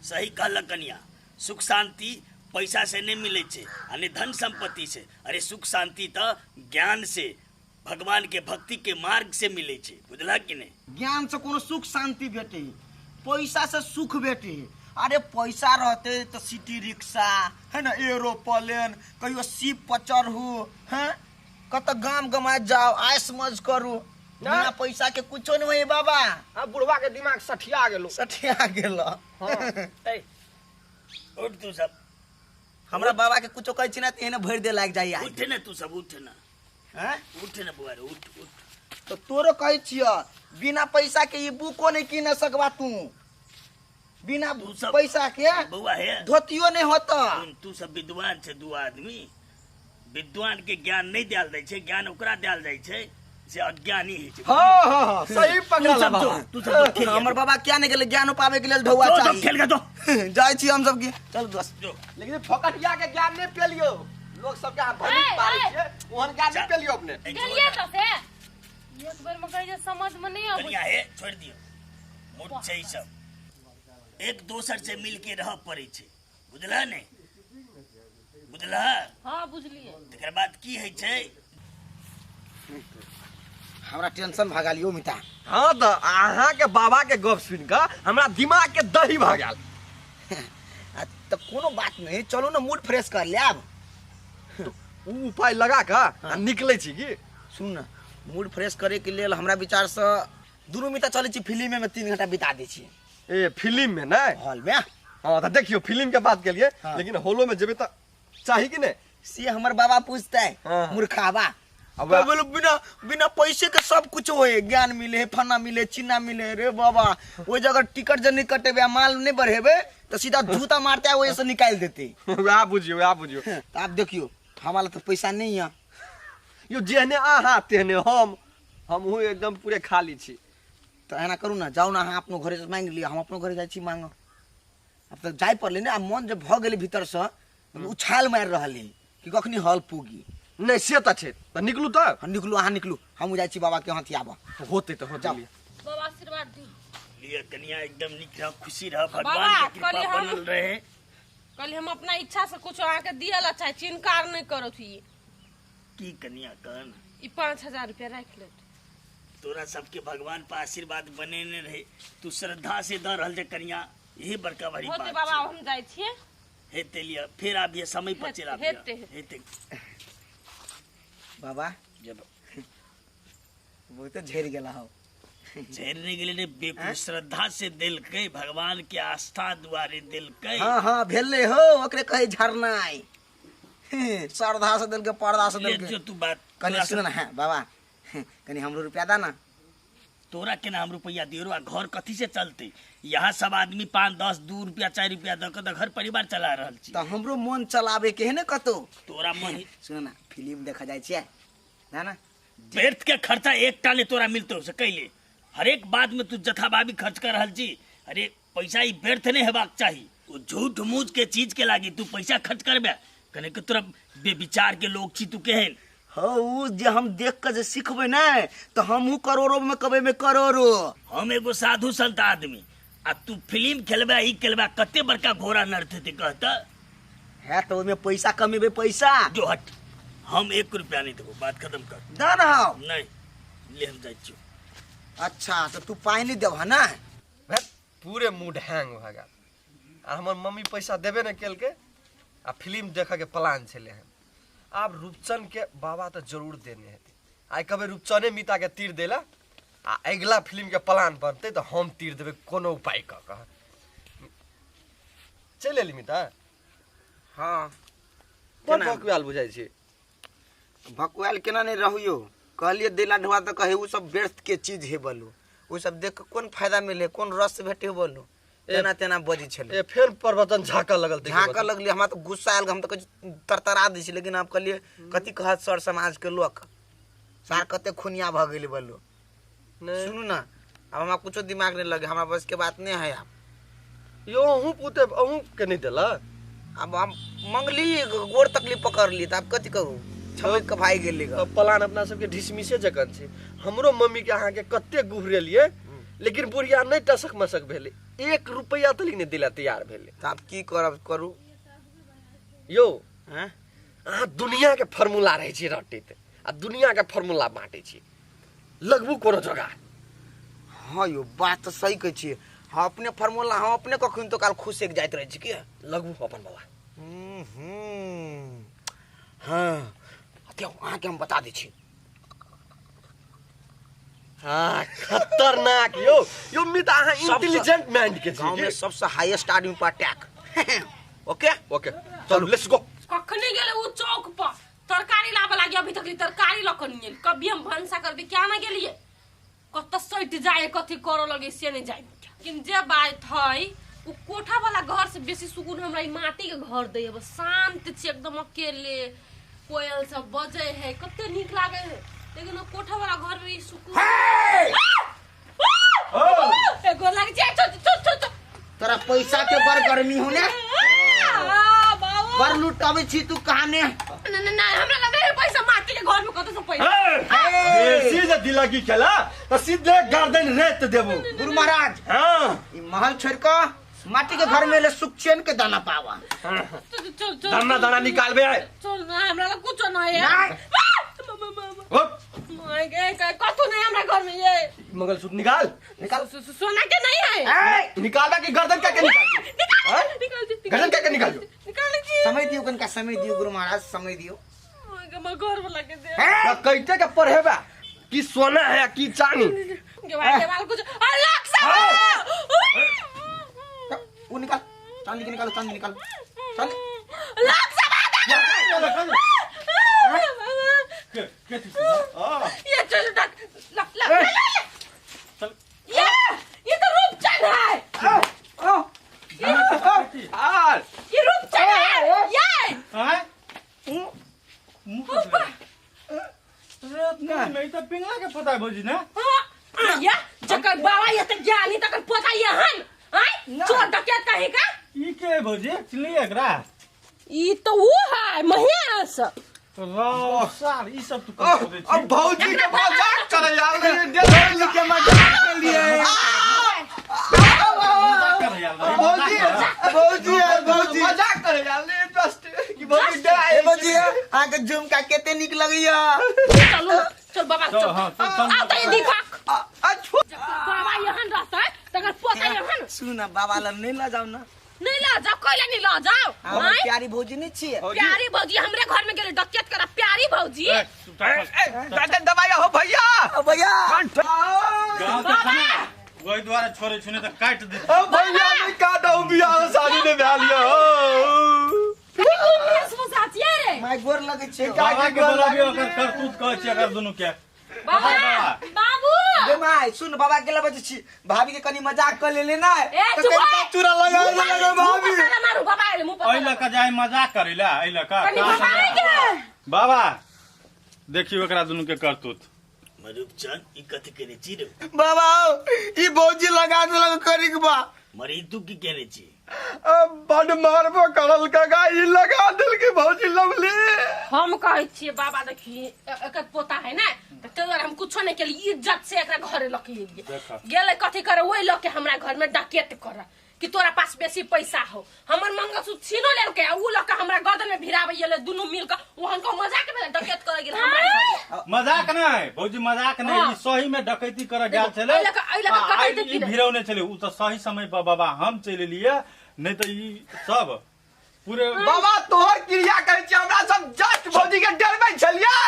सही कहलक कनिया, सुख शांति पैसा से नहीं मिले छे आ ने धन संपत्ति से। अरे सुख शांति तो ज्ञान से, भगवान के भक्ति के मार्ग से मिले छे, बुझला कि नहीं? ज्ञान से कोनो सुख शांति भेटे, पैसा से सुख भेटे। अरे पैसा रहते तो सिटी रिक्शा है ना, एरोप्लेन, कहियो शिप पर चढ़ू, हैं कत गाम गमा जाओ, ऐश मौज करू। बिना पैसा के कुछो नहीं होई बाबा। अब बुढ़वा के दिमाग सठिया गेलो। सठिया गेलो। हाँ। ए, उठ तू सब। हमरा बाबा के कुछो कहै छी ना त एने भरि दे लाग जाई। उठ ना तू सब, उठ ना। हैं? उठ ना बुआ रे, उठ उठ। तो तोरो कहै छियो बिना पैसा के ई बुको नहीं किन सकबा तू, बिना तू सब पैसा के बउआ हे धोतियो नहीं होता। सुन, तू सब विद्वान छे, दू आदमी विद्वान के ज्ञान नहीं दियाल जाइ छै, ज्ञान ओकरा दियाल जाइ छै से अज्ञानी होइ छै। हाँ, हाँ, हाँ, सही पकड़ल तू सब बाबा। जो, तू सब जो खेल हमर बाबा क्या नहीं गेलै ज्ञान पावे के लेल ढौआ जो, जो, चाही। खेल के जो। जाइ छी हम सब की, चल दोस्त। जो। लेकिन फकटिया के ज्ञान नहीं पेलियो, लोग सब के भरी ए, पारै ए। छियै, ओहन ज्ञान नहीं पेलियो अपने। ए, गेलियै तऽ से एक बेर में कहै जे समझ में नहीं अबै। कनिया हे छोड़ दियो, मोट छै ई सब, एक दोसर से मिल के रह पड़ै छै, बुझला नहीं? बुझला? हाँ बुझलियै। तकर बाद की होइ छै? हमरा टेंशन भगा लियो मिता। हाँ तऽ अहाँ के बाबा के गप सुनि कऽ हमरा दिमाग के दही भऽ गेल। आ तऽ कोनो बात नहीं, चलू ना मूड फ्रेश कर लेब। उ उपाय लगा कऽ आ निकलै छी की? सुन ना, मूड फ्रेश करे के लेल हमरा विचार से दुनू मिता चलै छी फिल्म में, 3 घंटा बिता दै छी। ए फिल्म में नहीं? हॉल में। हाँ तऽ देखियौ फिल्म के बात केलियै, हाँ। लेकिन हॉलो में जेबै तऽ चाही कि नहीं? से हमर बाबा पूछते, हाँ। मूर्खाबा। अब बोलो बिना बिना पैसे के सब कुछ होए, ज्ञान मिले, फना मिले, चिन्ना मिले। रे बाबा ओइ जगह टिकट जे नहीं कटेबे आ माल नहीं बढ़ेबे तो सीधा जूता मारते आ ओइ से निकाल देते। वएह बुझियौ, वएह बुझियौ। तो आप देखियो हमारा तो पैसा नहीं है। यो जेहने अहाँ तेहने हम, हमहूँ एकदम पूरे खाली छी। तो एना करू ना, जाउ ना अहाँ अपनो घरे से मांगि लिअ, हम अपनो घरे जाइ छी मांग। अब तऽ जाय पड़लै ने, आ मन जे भऽ गेलै भीतर से उछाल मारि रहल है कि कखनी हॉल पुगी। नहीं से तऽ छै, तऽ निकलू तऽ। हाँ, निकलू अहाँ निकलू, हमहूँ जाइ छी बाबा के हाथ आबऽ। होतै तऽ होतै। जाउ। बाबा आशीर्वाद दियौ। लिअ कनिया एकदम नीक रह, खुशी रह, बाबा, भगवान के कृपा कहलियै हम- बनल रहे। कहलियै हम अपना इच्छा से कुछ अहाँके दिअ ला चाहै छी, इनकार नहीं करत ही। की कनिया कहन? ई 5000 रुपया राखि लेत। तोरा सबके भगवान पर आशीर्वाद बनेने रहे, तू श्रद्धा से दऽ रहल छै कनिया, यही बड़का भारी होतै बात बाबा, छै। हम जाइ छियै। हेतै लिअ, फेर आबियै, समय पर चलि आबियै। हेतै, हेतै। हेतै। बाबा जब बहुते झड़ि गेला हौ। झड़ि नहि गेलै रे बेवकूफ, श्रद्धा से देलकै, भगवान के आस्था दुआरे देलकै। हाँ हाँ भेलै हो, ओकरे कहै झरनाइ। श्रद्धा से देलकै, पर्दा से ले देलकै। जो तू बात कनि तोरा सुन ना, हाँ, बाबा कनि हमरो रुपया दा ना। तोरा केना हम रुपया दियो? आ घर कथी से चलते? यहाँ सब आदमी 5 10 2 रुपया 4 रुपया दऽ कऽ तऽ घर परिवार चला रहल छी। तऽ हमरो मन चलाबे के है ने कतौ। तोरा मन सुन ना, फिल्म देखऽ जाइ छियै ना ना? व्यर्थ के खर्चा एकटा ले तोरा मिलतौ से कैले। हरेक बात में तू जथाबाबी खर्च कर रहल छी। अरे पैसा ई व्यर्थ नहीं हेबाक चाही। ओ झूठ मूठ के चीज के लागी तू पैसा खर्च करबे, कने के तोरा बेविचार के लोग छी तू केहन। हौ, उ जे हम देख के जे सिखबै ने तऽ हमहूँ करोड़ो में कमेबै करोड़ो। हम एगो साधु संत आदमी आ तू फिल्म खेलबे ई खेलबे, कते बड़का घोड़ा नर्थ हेतै कहत। है तऽ ओहिमे पैसा कमेबै पैसा। जो हट, हम 1 रुपया नहीं देबो, बात खत्म कर। दऽ ना हौ। नहीं ले हम जाइ छियौ। अच्छा तऽ तू पाइ नहीं देबह ना? भैया, पूरे मूड हैंग भऽ गेल। आ हमर मम्मी पैसा देबे नहि केलकै आ फिल्म देखऽ के प्लान छलै हन। आब रूपचन के बाबा तऽ जरूर देने हेतै। आइ कहबै रूपचने मिता के तीर दै ला, आ अगिला फिल्म के प्लान बनतै तऽ हम तीर देबै कोनो उपाय कऽ कऽ। चलि एली मिता? हाँ। बड़ केना? भकुआयल बुझाइ छी। भकुआयल केना नहि रहू यौ? कहलियै देला ढुआ तऽ कहै ओ सब व्यर्थ के चीज है बोलू, ओ सब देख कऽ कोन फायदा मिले, कोन रस भेटे बोलू, तेना तेना बजै छलै। ए फेर प्रवचन झाँकऽ लगल देखियौ। झाँकऽ लगलियै, हमरा तऽ गुस्सा आयल, हम तऽ कहै छी तरतरा दै छी, लेकिन आब कहलियै कथी कहत सर समाज के लोक, सार कते खुनिया भऽ गेलै बोलू। नहि। सुनू ना, आब हमरा कुछो दिमाग नहीं लगे, हमरा बस के बात नहीं है आब। यौ अहूँ पुते, अहूँ के नहीं देला? अब हम मंगली गोड़ तकलीफ पकड़ली तऽ आब कथी कहू, छमकि कऽ भागि गेली। तब प्लान अपना सबके ढिसमिसे जकाँ छै। हमरो मम्मी के अहाँके कते गुहरेलियै, लेकिन बुढ़िया नहि टसक मसक भेलै, 1 रुपया तक नहीं दिला तैयार भेले। त आब की करब करू यो। हैं अहाँ दुनिया के फार्मूला रहै छी रटैत आ दुनिया के फार्मूला बाँटै छी, लगबू कोनो जोगाड़। हाँ यो बात तो सही कहै छी। हाँ अपने फार्मूला हम अपने कखन तो काल खुश एक जाइत रहै छी की लगबू अपन वाला। हाँ अते अहाँके हम बता दै छी। हाँ खतरनाक यो यो मित अहाँ इंटेलिजेंट माइंड के छी। गांव में सबसे हाईएस्ट आदमी पर अटैक। ओके ओके चलू let's go. कखने गेले उ चौक पर तरकारी लाबे लागी, अभी तक तरकारी लऽ कऽ नहीं गेल। कभी हम भनसा करबे क्या ना गेलिए, कत सटि जाए कथी करऽ लगे से नहीं जाए। लेकिन जे बात है उ कोठा वाला घर से बेसी सुकून हमरा ई माटी के घर दै है। शांत छी एकदम, अकेले कोयल सब बजे है, कते नीक लागे है। लेकिन ओ कोठा वाला घर में ई सुकून एगो लागे छै। चल चल चल तोरा पैसा के बड़ गर्मी हो ने, बड़ लुटाबै छी तू कहाने। ना ना ना हमरा लगे है पैसा माटी के घर में कत से पैसा बेसी जे दिलगी खेला त सीधे गर्दन रेत देबो। गुरु महाराज हां ई महल छोड़ के माटी के घर में ले सुख चैन के दाना पावा। चल चल चल दाना दाना निकालबे। चल ना हमरा लग कुछ ना है। My गे कथु नहीं हमरा घर में, ये मंगलसूत्र निकाल निकाल। सोना के नहीं है निकालबा कि गर्दन का के निकाल निकाल गर्दन का के निकाल निकाल जी। समय दियो कनका, समय दियो गुरु महाराज, समय दियो। हमर घर वाला के दे कहते के पढ़ेबा कि सोना है कि चांदी के भाई के कुछ लाख से वो निकाल चांदी के निकालो, चांदी निकालो, चांदी लाख से के ये चल डक ला ला ला चल। ये तो रूपचंद है। यार ये रूपचंद है ये। हां मुंह नहीं तो पिंगला के पता है भौजी ना। हां या जकर बाबा ये त ज्ञानी तकर पता ये हन आय चोर डकैत कहे का ई के भौजी चिल्ली एकरा ई तो वो है महेश सार ई सब तू कर दे अब भौजी के मजाक करे यार भौजी के मजाक के लिए भौजी भौजी भौजी मजाक करे यार जस्ट कि भौजी ए भौजी अहाँ के झुमका केते नीक लगैया। चलो चल बाबा चल आओ त दीपक बाबा यहन रहतै तकर पोता यहन। सुन ना बाबा ल नहीं ल जाऊ ना, नहीं ल जाओ, कैला नहीं ल जाओ। हमर प्यारी भौजी नहीं छियै। प्यारी भौजी हमरे घर में गेले डकैत करा प्यारी भौजी। दादा दबाया हो भैया भैया गांव के खाना वही द्वारा छोड़े छुने त काट दे। ओ भैया नहीं काटो बियाह शादी ने भा लिया हो। रे my गोर लगै छै। बाबा के बोलाबी ओकर करतूत कहै छी अगर दुनू के। बाबा बाबू गे my सुन बाबा के लबै छी भाभी के कनी मजाक क लेले ना त कनी चूरा लगा लगा भाभी मारू बाबा आइले मुंह पर एहि लका जाय मजाक करैला एहि लका कनी बाबा के बाबा देखियो एकरा दुनू के करतूत। मरूपचंद ई कथि केने छी रे बाबा ई भौजी लगा देलक करिक बा मरी तू की केने छी। अब बड मारबो करल काका ई लगा देल के भौजी लवली। हम कहै छियै बाबा देखी एकर पोता है ना त तोर हम कुछो नहीं केली इज्जत से एकरा घरे लके एलियै गेलै कथि करे ओइ लके हमरा घर में डकैत कर कि तोरा पास बेसी पैसा हो। हमर मंगलसूत्र छीनो लेलकै आ उ लके हमरा गर्दन में भिराबै गेलै दुनू मिल के ओहन को मजाक में डकैत करे गेल हमरा घर। मजाक नहीं भौजी मजाक नहीं ई सही में डकैती करे गेल छलै। एहि लके डकैती ई भिरौने छलै उ त सही समय पर बाबा हम चलि एलियै नहीं तो ई सब पूरे बाबा तोहर क्रिया कहै छी हमरा सब जस्ट भौजी के डरबै छलियै।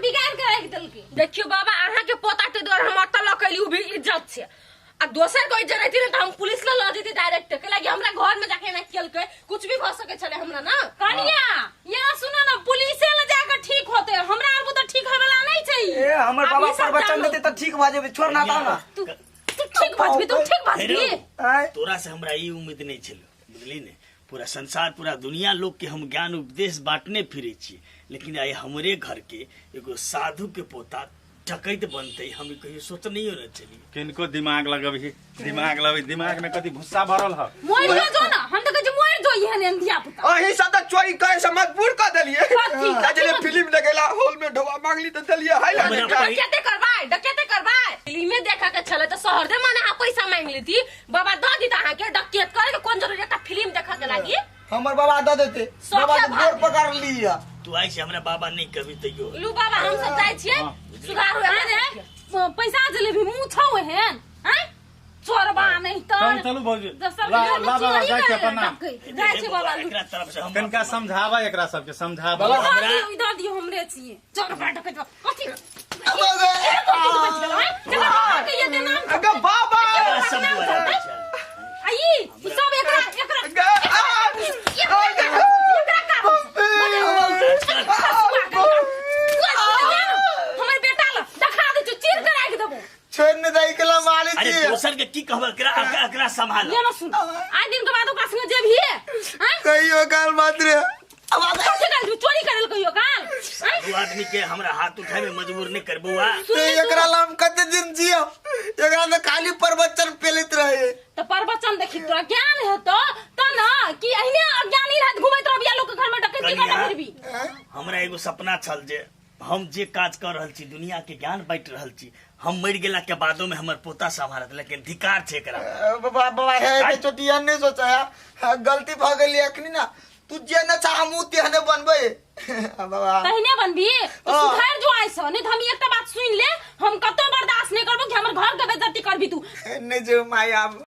बिगाड़ के राखि देलकै। देखियो बाबा अहाँ के पोता के द्वारा हम अतऽ लऽ के एली उ भी इज्जत छै आ दोसर कोई जरैती ने त हम पुलिस ल ल जेती डायरेक्ट के लागी हमरा घर में जाके ना केलकै कुछ भी भ सकै छले हमरा ना। कनिया यहाँ सुनो ना पुलिसे ल जाके ठीक होते हमरा आर त ठीक होय वाला नहीं छै। ए हमर बाबा प्रवचन देते त ठीक भ जेबे छोड़ ना ता ना तू ठीक भजबी तू ठीक भजबी। तोरा से हमरा ई उम्मीद नहीं छल बुझली ने। पूरा संसार पूरा दुनिया लोग के हम ज्ञान उपदेश बांटने फिरे छी लेकिन आइ हमरे घर के एगो साधु के पोता डकैत बनते हम कहियो सोचनियो न छली। किनको दिमाग लगबही दिमाग लगबही दिमाग में कथी भुस्सा भरल ह। मोर जो ना हम त कहै छी मोर जो एहन एहन धिया पुता अही सब त चोरी करे से मजबूर क देलिए। कथी फिल्म देखेला हॉल में ढोबा मांगली त देलिए हाय हमरा केते करबै डकैते करबै फिल्मे देखा के छले त शहर दे माने अहाँ पैसा मांग लेती बाबा द दी त अहाँ के डकैत करे के कोन जरूरी एकटा फिल्म देखा के लागी हमर बाबा द देते बाबा के गोर पकड़ लिया तू आई से हमरा बाबा नहीं कभी तैयो लू बाबा हम सब जाइ छियै सुधारू अरे पैसा जे लेबी मुंह छौ एहन हैं चोरबा नहीं त चलू चलू भौजी ला ला बाबा जाइ छै प्रणाम जाइ छै बाबा एकरा तरफ से हम कनिका समझावा एकरा सबके समझावा हमरा इधर दियो हमरे छियै चोरबा डकैत कथी अगे बाबा सब दुआरा आई सब एकरा एकरा एकरा का हमर बेटा ल देखा दे चीर के राख देबो छोड़ ने दई के ला मारी अरे छी दोसर के की कहब एकरा एकरा संभाल ले ना सुन आज दिन के बाद ओकरा संगे जेबही हैं कहियो काल बात रे अब कथी काल चोरी करल कहियो काल दू आदमी के हमरा हाथ उठाए में मजबूर नहीं कर बउआ ते एकरा ला हम कते दिन जियो एकरा तो खाली प्रवचन पेलत रहे त प्रवचन देखी तोरा ज्ञान हेतो त ना कि अहिने अज्ञानी रहत घुमैत रहबिया लोग के घर में डकैती करना फिरबी हमरा एगो सपना छल जे हम जे काज कर रहल छी दुनिया के ज्ञान बांटि रहल छी हम मरि गेला के बादो में हमर पोता संभालत लेकिन धिकार छै एकरा बाबा बाबा हे चोटिया नहीं सोचा गलती भ गेली अखनी ना तू जे न चाह हम तेहने बनबै बाबा तहने बनबी तो सुधार जो आइस नहीं त हम एकटा बात सुन ले हम कतो बर्दाश्त नहीं करबो कि हमर घर के बेइज्जती करबी तू नहीं जो माई आब।